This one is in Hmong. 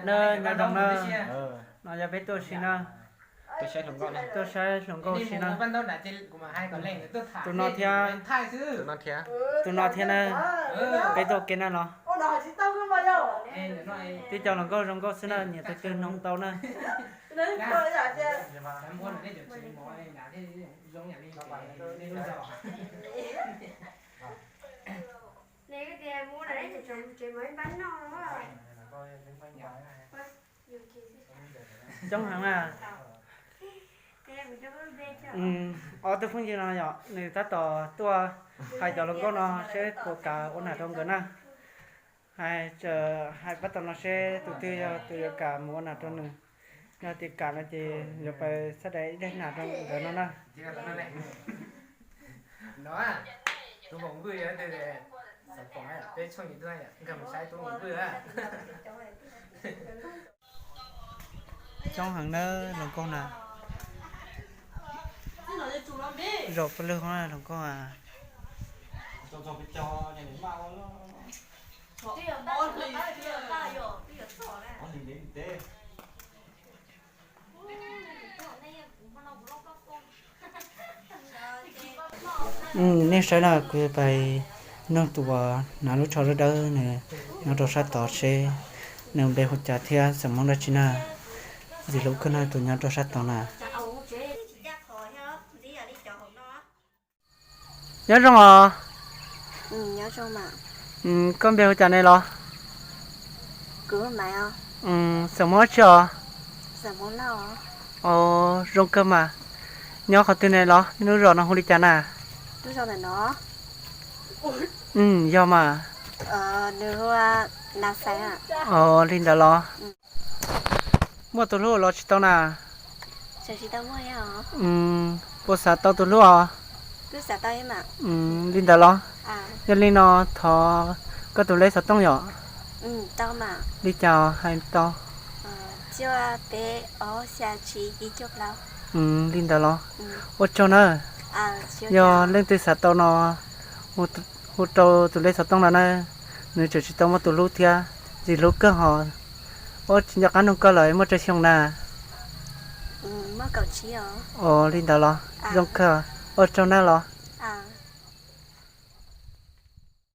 Na, nyob zoo na. No yog peb tuaj si na. Tuaj saib hluas nkauj si na. Tus no thiab, tus no thiab na. Peb tuaj ua ke na los. Tib co hluas nkauj zoo nkauj xwb na, nyiam tus twg noog tau na. Coob heev na. Ob tug phooj ywg no yog nws tab tom tuaj hais cov hluas nkauj no seb puas kam ua nam rau nkawd na. Hais, hais pab tom no seb tus twg yog tus yuav kam mus ua nam rau nws. Yog tias kam no ces yuav pais sab daim ib daim nam rau nkawd no na. Coob heev na, hluas nkauj na. Zaum peb lug hloov nkauj. Nej saib na, kuv pais nug tus uas hnav lub tsho dawb dawb nws nyob rau sab tod seb nws npe hu cas thiab xeem Hmoob dab tsi na. Ntxim hlub kawg na tus nyob rau sab tod na. Nyob zoo os. Koj npe hu cas ne los? Xeem Hmoob dab tsi os? Zoo kawg mas. Nyob qhov twg ne los? Lub zos no hu li cas na? Yog mas. Li ntawd los? Muaj tus hlub los tsis tau na? Puas xav tau tus hlub os? Li ntawd los? Yog li no thov koj tus lej xov tooj yom. Li cas hais tau? Li ntawd los? Ua tsaug na. Yog leej twg xav tau no hu rau tus lej xov tooj no na. Nws tseem tsis tau muaj tus hlub thiab, ntxim hlub kawg hos. Ua tsis nco qab nug koj lawm, muaj tsawg xyoo na? Ua li ntawd los? Zoo kawg, ua tsaug na los?